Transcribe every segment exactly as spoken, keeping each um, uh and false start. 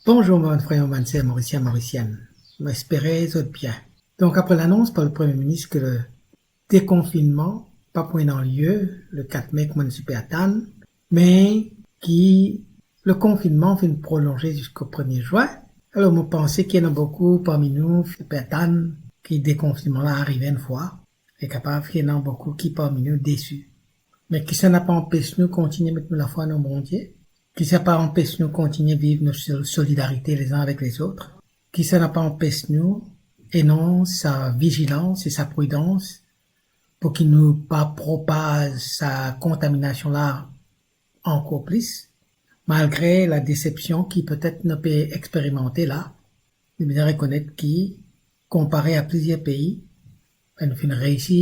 Bonzour, mo bann frer, mo bann ser, Morisien, Morisienn. Mo espere zot bien. Donk, apre lanons par le Premie Minis ke le dekonfinnman pa pou ena lie le kat me kouma nou ti pe atann, me ki le konfinnman finn prolonze ziska premie zin. Alor, mo panse ki ena boukou parmi nou pe atann ki dekonfinnman la arive enn fwa, e kapav ki ena boukou ki parmi nou desi. Me ki sa napa anpes nou kontigne met nou lafwa dan Bondie? Ki sa pa anpes nou kontigne viv nou sol-, solidarite lezin avek lezot? Ki sa napa anpes nou ena sa vizilans e sa pridans pou ki nou pa propaz sa kontaminasion la ankor plis, malgre la desepsion ki petet nou pe experimante la? Nou bizin rekonet ki, konpare a plizier pei, be nou finn reisi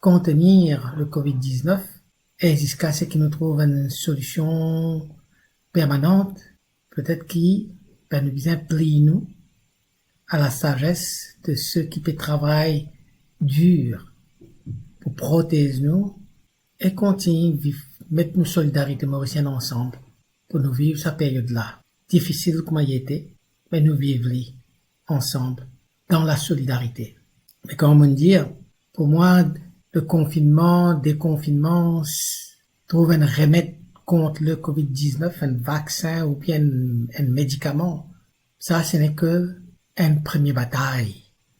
kontenir le covid diznef, e ziska se ki nou trouv enn solision permanant, petet ki, be nou bizin pliy nou a la sazes de se ki pe travay dir pou protez nou e kontign viv, met nou solidarite Morisienn ansam pou nou viv sa period la. Difisil kouma li ete, me nou viv li ansam dan la solidarite. Me kouma mo dir, pou mwa, le konfinnman, dekonfinnman, s-, trouv enn remed kont le covid diznef, enn vaksin oubien enn, enn medikaman, sa, se neke enn premie batay.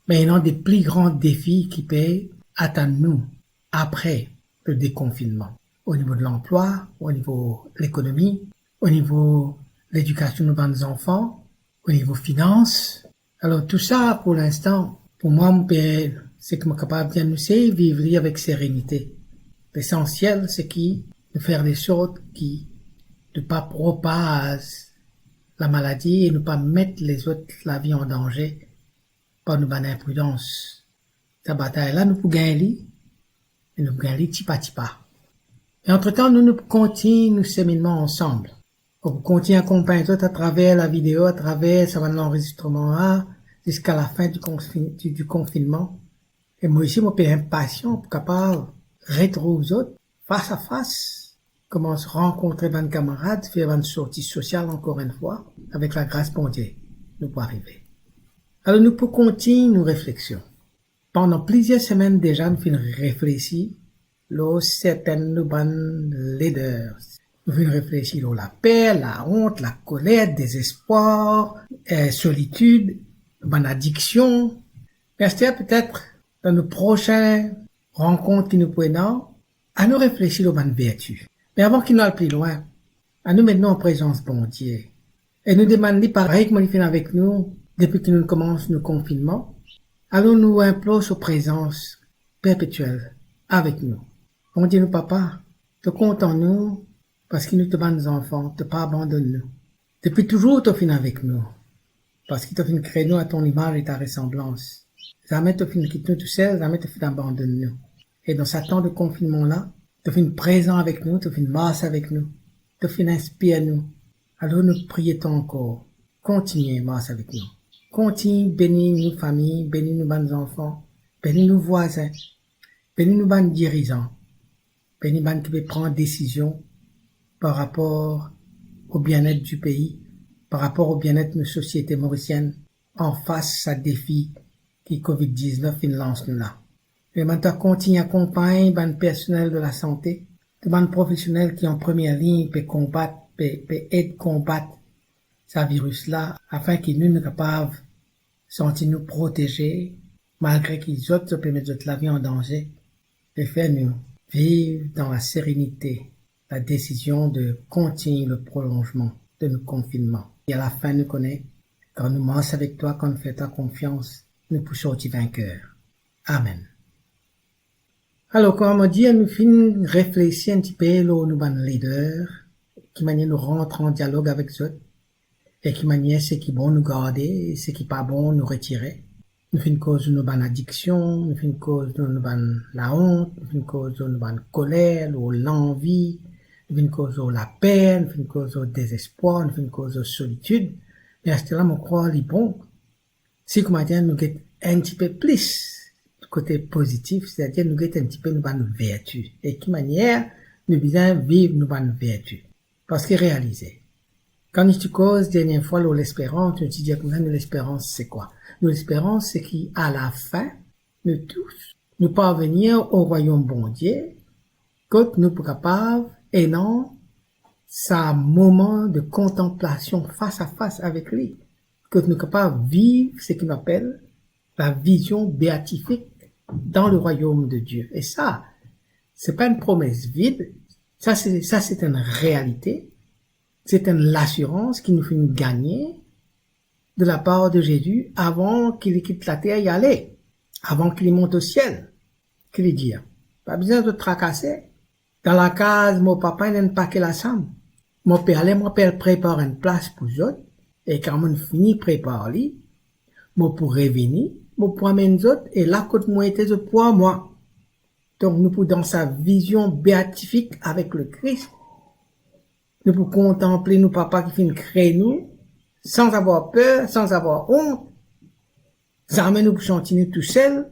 Me ena de pli gran defi ki pe atann nou apre le dekonfinnman, o nivo de lanplwa, o nivo lekonomi, o nivo ledikasion nou bann zanfan, o nivo finans. Alor, tou sa, pou linstan, pou mwa, mo pe, seki mo kapav dir, nou sey viv li avek serenite. Lesansiel, se ki nou fer de sort ki nou pa propaz lamaladi e nou pa met lezot lavi an danze par nou bann inpridans. Sa batay la, nou pou gagn li, e nou pou gagn li tipa tipa. E antretan, nou, nou pou kontign nou seminnman ansam. Mo pou kontign akonpagn zot atraver lavideo, atraver sa bann lanrezistreman la, ziska lafin di konfin-, di, di konfinnman. E mwa osi, mo pe inpasian pou kapav retrouv zot fas a fas, koumans rankontre bann kamarad, fer bann sorti sosial ankor enn fwa, avek lagras Bondie, nou pou arive. Alor, nou pou kontign nou refleksion. Pandan plizier semenn deza, nou finn reflesi lor sertenn nou bann leder. Nou finn reflesi lor laper, laont, lakoler, dezespwar, eh, solitid, bann adiksion. Me aster, petet, dan nou prosin rankont ki nou pou ena, anou reflesi lor bann verti. Me avan ki nou al pli lwin, anou met nou an prezans Bondie. E nou demann li, parey kouma li finn avek nou depi ki nou koumans nou konfinnman, alor nou inplor so prezans perpetiel avek nou. Bondie nou Papa, to kontan nou, parski nou to bann zanfan, to pa abandonn nou. Depi touzour to finn avek nou, parski to finn kre nou à ton image et ta ressemblance. Zame to finn kit nou tousel, zame to finn abandonn nou. E dan sa tan de konfinnman la, to finn prezan avek nou, to finn mars avek nou, to finn inspir nou. Alor nou priye twa ankor, kontigne mars avek nou. Kontign beni nou fami, beni nou bann zanfan, beni nou vwazin, beni nou bann dirizan, beni bann ki pe pran desizion par rapor o bienet di pei, par rapor o bienet nou sosiete morisienn, anfas sa defi ki covid diznef finn lans nou la. E bann ta kontign akonpagn bann personel de lasante, tou bann profesionel ki an premie lign pe konbat, pe, pe ed konbat sa viris la, afin ki nou, nou kapav santi nou proteze, malgre ki zot, zot pe met zot lavi an danze, e fer nou viv dan laserenite la desizion de kontign le prolonzman de nou konfinnman. E alafin nou kone, kan nou mars avek twa, kan nou fer twa konfians, nou pou sorti vinker. Amen. Alor, kouma mo dir, nou finn reflesi enn tipe lor nou bann lider, ki manier nou rant an dialog avek zot, e ki manier seki bon nou garde, seki pa bon nou retire. Nou finn koz nou bann adiksion, nou finn koz nou bann laont, nou finn koz nou bann koler, lor lanvi, nou finn koz lor laper, nou finn koz lor dezespwar, nou finn koz lor solitid. Me aster la, mo krwar li bon, si kouma dir nou get enn tipe plis kote pozitif, setadir nou get enn tipe nou bann verti. E ki manier nou bizin viv nou bann verti. Parski realize, Kan nou ti koz dernie fwa lor lesperans, nou ti dir koumsa, nou lesperans se kwa? Nou lesperans se ki alafin, nou tous, nou parvenir o rwayom Bondie, kot nou pou kapav ena sa moman de kontanplasion fas a fas avek li, kot nou kapav viv seki nou apel la vizion beatifik dan le rwayom de Die. E sa, se pa enn promes vid, sa se, sa se enn realite, se enn lasirans ki nou finn gagne de lapar de Zezi avan ki li kit later, li ale, avan ki li mont o siel. Ki li dir, pa bizin zot trakase, dan lakaz mo Papa ena enn pake lasam. Mo pe ale, mo pe al prepar enn plas pou zot, e kan mo fini prepar li, mo pou revini, mo pou amenn zot, e la kot mo ete, zot pou ar mwa. Donk nou pou dan sa vizion beatifik avek Lekris. Nou pou kontanple nou Papa ki finn kre nou, san avoir per, san avoir ont. Zame nou pou santi nou tousel,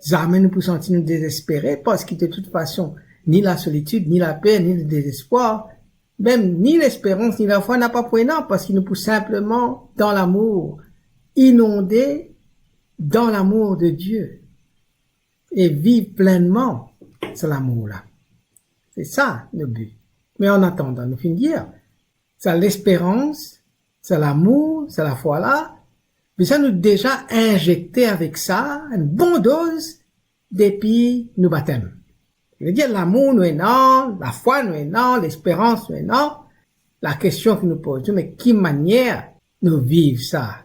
zame nou pou santi nou dezespere, parski de tout fason, ni lasolitid, ni laper, ni ledezespwar, mem ni lesperans, ni lafwa, napa pou ena, parski nou pou sinpleman, dan lamour, inonde dan lamour de Die e viv plennman sa lamour la. Se sa nou bi. Me an atandan, nou finn dir, sa lesperans, sa lamour, sa lafwa la, bizin nou deza inzekte avek sa, enn bon doz depi nou batem. Savedir lamour nou ena, lafwa nou ena, lesperans nou ena. Lakestion ki nou poz nou, me ki manier nou viv sa?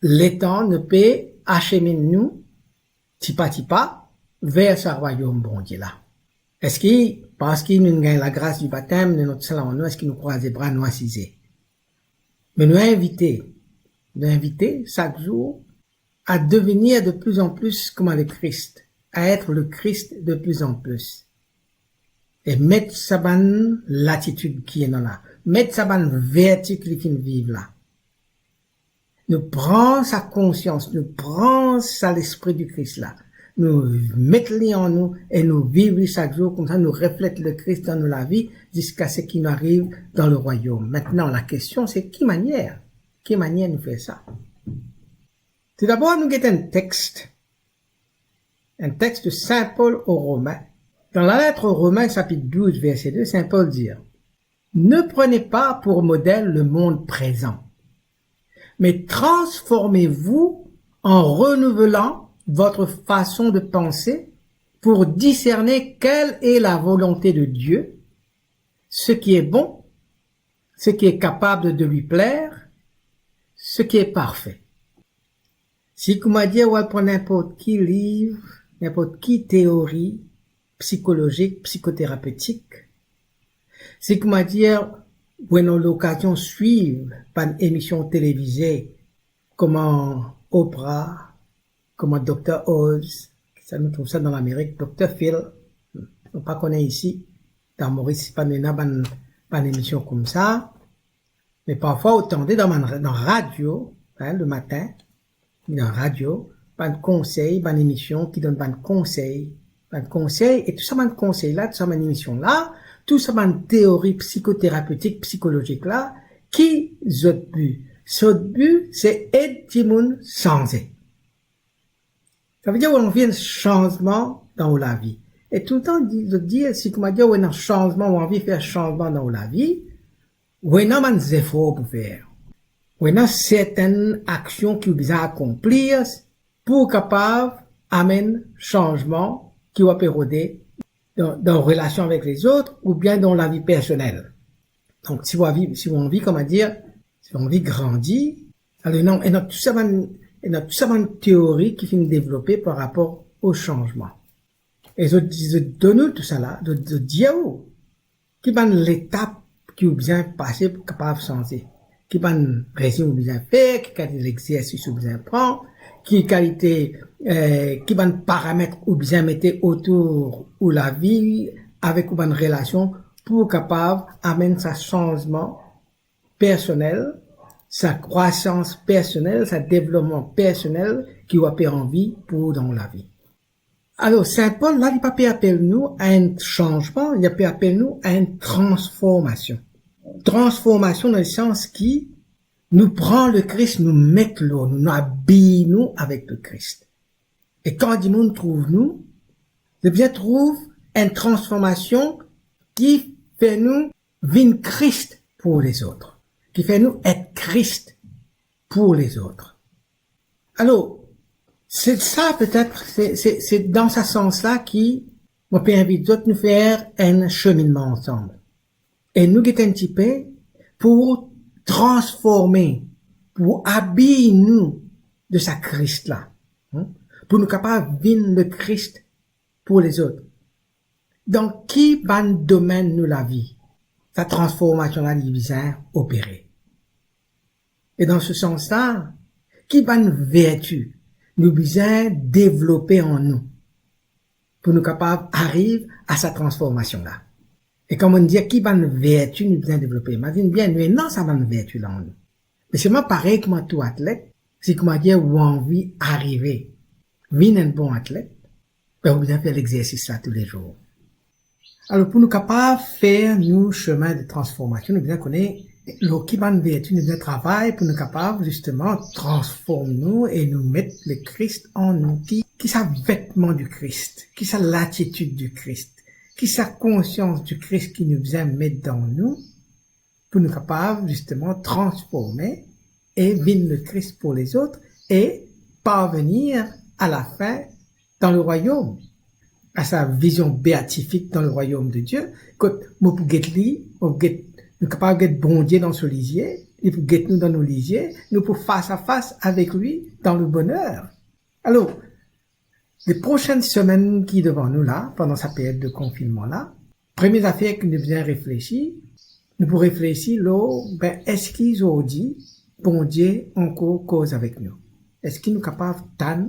Letan nou pe asemin nou tipa tipa ver sa rwayom Bondie la. Eski, parski nou gagn lagras di batem, nou ena sa la an nou, eski nou krwaz lebra, nou asize? Me nou invite, nou invite sak zour a devenir de plus en plus comme le Christ, à être le Christ de plus en plus. E met sa bann latitid ki ena la, met sa bann verti ki li finn viv la. Nou pran sa konsians, nou pran sa Lespri di Kris la, nou met li an nou e nou viv li sak zour, koumsa nou reflet Lekris dan nou lavi ziska seki nou ariv dan lerwayom. Aster, lakestion se ki manier? Ki manier nou fer sa? Toudabor, nou get enn tex, enn tex de Saint Paul aux Romains. Dan lalet Romin, sapit douz, verse de, Saint Paul dir, Ne prenez pas pour modèle le monde présent, mais transformez-vous en renouvelant votre façon de penser pour discerner quelle est la volonté de Dieu, ce qui est bon, ce qui est capable de lui plaire, ce qui est parfait. Si kouma dir ou al pran ninport ki liv, ninport ki teori psikolozik, psikoterapetik, si kouma dir ou ena lokazion swiv bann emision televize kouma Oprah, kouma Dokter Oz, sa nou trouv sa dan Lamerik, Dokter Phil, nou pa kone isi, dan Moris pa nou ena bann, bann emision koumsa, me parfwa ou tande dan bann, dan radio, hein, le matin, dan radio, bann konsey, bann emision ki donn bann konsey, bann konsey, e tou sa bann konsey la, tou sa bann emision la, tou sa bann teori psikoterapetik, psikolozik la, ki zot bi? Zot bi se ed dimoun sanze. Savedir ou anvi enn sanzman dan ou lavi. E toultan di, zot dir, si kouma dir ou ena sanzman, ou anvi fer sanzman dan ou lavi, ou ena bann zefor pou fer. Ou ena sertenn aksion ki ou bizin akonplir pou ou kapav amenn sanzman ki ou ape rode dan, dan relasion avek lezot oubien dan lavi personel. Donk, si ou anvi, si ou anvi, kouma dir, si ou anvi grandi, alor, ena, ena tou sa bann, ena tou sa bann teori ki finn devlope par rapor o sanzman. E zot, zot donn ou tou sa la, zot, zot dir ou ki bann letap ki ou bizin pase pou kapav sanze, ki bann rezim ou bizin fer, ki kalite lexersis ou bizin pran, ki kalite, eh, ki bann paramet ou bizin mete otour ou lavi, avek ou bann relasion, pou ou kapav amenn sa sanzman personel, sa krwasans personel, sa devlopman personel ki ou ape anvi pou ou dan ou lavi. Alor, Saint Paul la, li pa pe apel nou a enn sanzman, li pe apel nou a enn transformasion. Transformasion dan le sans ki nou pran Lekris, nou met lor nou, nou abiy nou avek Lekris. E kan dimoun trouv nou, li bizin trouv enn transformasion ki fer nou vinn Kris pou lezot, ki fer nou et Kris pou lezot. Alor, se sa petet, se, se, se dan sa sans la ki mo pe invit zot nou fer enn seminnman ansam. E nou get enn tipe pou transforme, pou abiy nou de sa Kris la, hmm? Pou nou kapav vinn Lekris pou lezot. Dan ki bann domenn nou lavi sa transformasion la li bizin opere? E dan se sans la, ki bann verti nou bizin devlope an nou pou nou kapav ariv a sa transformasion la? E kan mo dir ki bann verti nou bizin devlope, imazinn bien, nou ena sa bann verti la an nou. Me selman parey kouma tou atlet, si kouma dir ou anvi arive vinn enn bon atlet, be ou bizin fer lexersis la toulezour. Alor, pou nou kapav fer nou semin de transformasion, nou bizin kone lor ki bann verti nou bizin travay pou nou kapav zisteman transform nou e nou met Lekris an nou. Ki, ki sa vetman di Kris, ki sa latitid di Kris, ki sa konsians di Kris ki nou bizin met dan nou pou nou kapav zisteman transforme e vinn Lekris pou lezot e parvenir alafin dan lerwayom, a sa vizion beatifik dan lerwayom de Die, kot mo pou get li, mo pou get, nou kapav get Bondie dan so lizie, li pou get nou dan nou lizie, nou pou fas a fas avek li dan leboner. Alor, le prosenn semenn ki devan nou la, pandan sa period de konfinnman la, premie zafer ki nou bizin reflesi, nou pou reflesi lor, be, eski zordi Bondie ankor koz avek nou? Eski nou kapav tann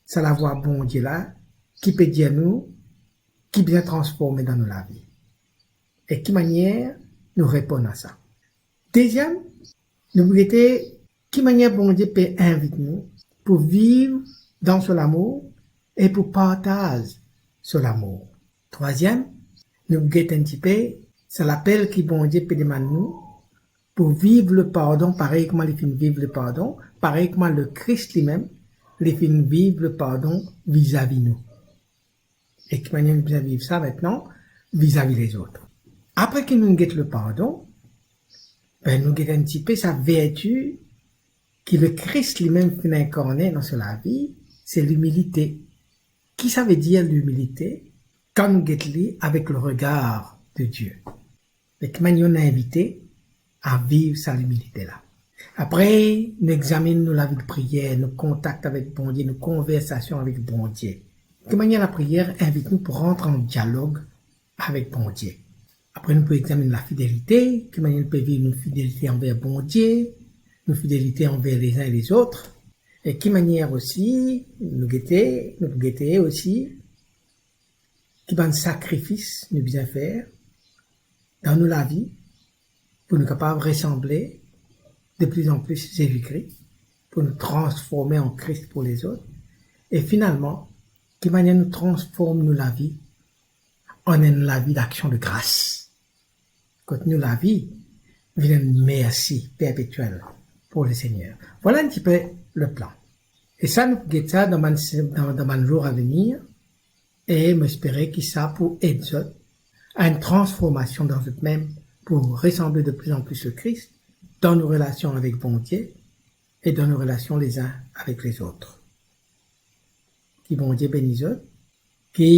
sa lavwa Bondie la ki pe dir nou ki bizin transforme dan nou lavi? E ki manier nou reponn a sa? Deziem, nou pou gete ki manier Bondie pe invit nou pou viv dan so lamour e pou partaz so lamour. Trwaziem, nou pou get enn tipe sa lapel ki Bondie pe demann nou pou viv lepardon parey kouma li finn viv lepardon, parey kouma Lekris limem, li finn viv lepardon vizavi nou. E ki manier nou bizin viv sa aster vizavi lezot? Apre ki nou get lepardon, be, nou get enn tipe sa verti ki Lekris limem finn inkarne dan so lavi, se limilite. Ki savedir limilite? Kan nou get li avek le regar de Die. E ki manier nou invite a viv sa limilite la? Apre, nou examinn nou lavi de priyer, nou kontak avek Bondie, nou konversasion avek Bondie. Ki manier lapriyer invit nou pou rant an dialog avek Bondie? Apre, nou pou examinn lafidelite, ki manier nou pe viv nou fidelite anver Bondie, nou fidelite anver lezin e lezot. E ki manier osi nou gete, nou pou gete osi ki bann sakrifis nou bizin fer dan nou lavi pou nou kapav resanble de pli an pli Zezi Kri, pou nou transforme an Kris pou lezot. E finalman, ki manier nou transform nou lavi an enn lavi daksion de gras, kot nou lavi vinn enn mersi perpetiel pou Lesegner. Vwala enn tipe le plan. E sa, nou pou get sa dan bann se-, dan, dan bann zour avenir, e mo espere ki sa pou ed zot a enn transformasion dan zot mem pou resanble de pli an pli Lekris dan nou relasion avek Bondie e dan nou relasion lezin avek lezot. Ki Bondie beni zot, ki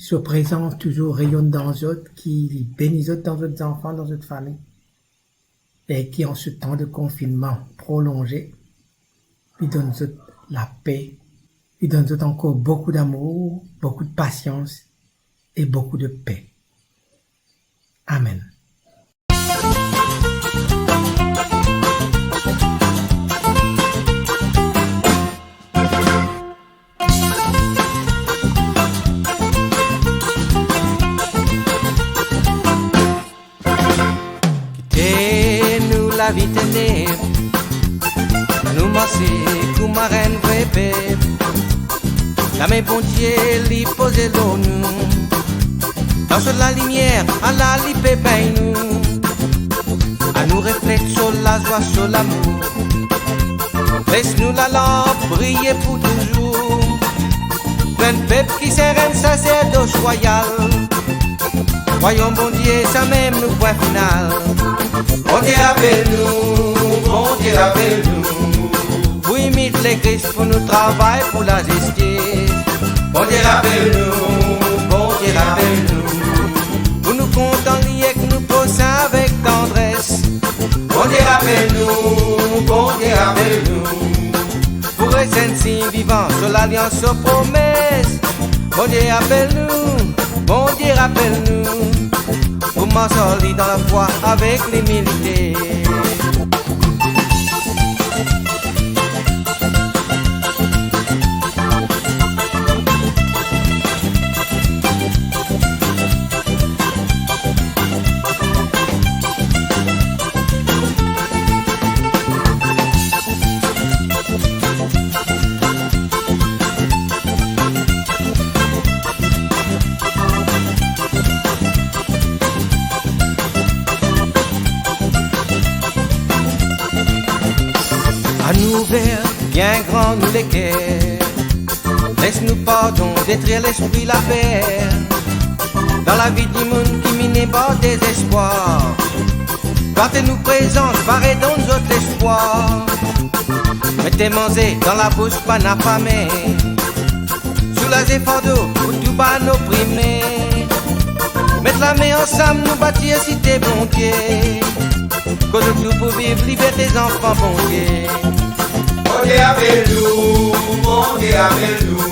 so prezans touzour reyonn dan zot, ki li beni zot dan zot zanfan, dan zot fami, e ki an se tan de konfinnman prolonze, li donn zot lape, li donn zot ankor boukou damour, boukou de pasians e boukou de pe. Amen. Kite nou lavi teneb, nou marse kouma enn vre pep. Lame Bondie li poze lor nou, dan so lalimier, ala li pe begn nou. Nou reflet so lazwa, so lamour. Les nou lalanp briye pou touzour. Pou enn pep ki ser enn saserdos rwayal. Rwayom Bondie, samem nou pwin final. Bondie apel nou, Bondie apel nou. Pou imit Lekris, pou nou travay pou lazistis. Bondie apel nou, Bondie apel nou. Pou nou kontan li ek nou prosin avek tandres. Bondie apel nou, Bondie apel nou. Pou res enn sign vivan so lalians, so promes. Bondie apel nou, Bondie apel nou. Pou mars ar li dan lafwa avek limilite. Anou ouver bien gran nou leker. Les nou pardon detrir lespri laper. Dan lavi dimoun ki mine par dezespwar. Gate nou prezans, bare donn zot lespwar. Mete manze dan labous bann afame. Soulaze fardo pou tou bann oprime. Met lame ansam, nou batir site Bondie. Kot nou tou pou viv liberte zanfan Bondie. Bondie apel nou, Bondie apel nou.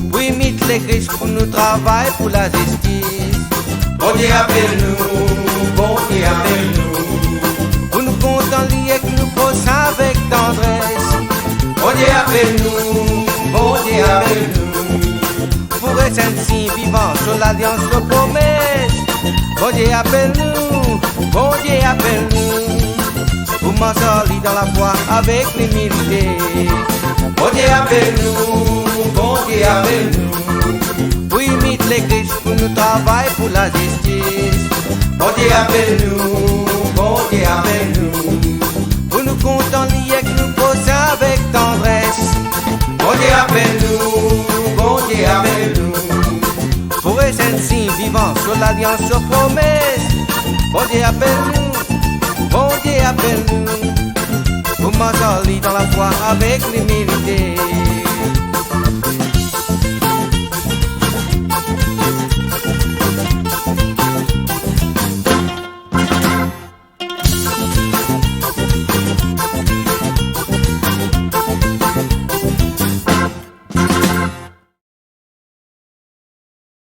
Pou imit Lekris, pou nou travay pou lazistis. Bondie apel nou, Bondie apel nou. Pou nou kontan li ek nou prosin avek tandres. Bondie apel nou, Bondie apel nou. Pou res enn sign vivan so lalians, so promes. Bondie apel nou, Bondie apel nou. Pou mars ar li dan lafwa avek limilite. Bondie apel nou, Bondie apel nou. Pou imit Lekris, pou nou travay pou lazistis. Bondie apel nou, Bondie apel nou. Pou nou kontan li ek nou prosin avek tandres. Bondie apel nou, Bondie apel nou. Pou res enn sign vivan so lalians, so promes. Bondie apel nou, Bondie apel nou. Pou mars ar li dan lafwa avek limilite.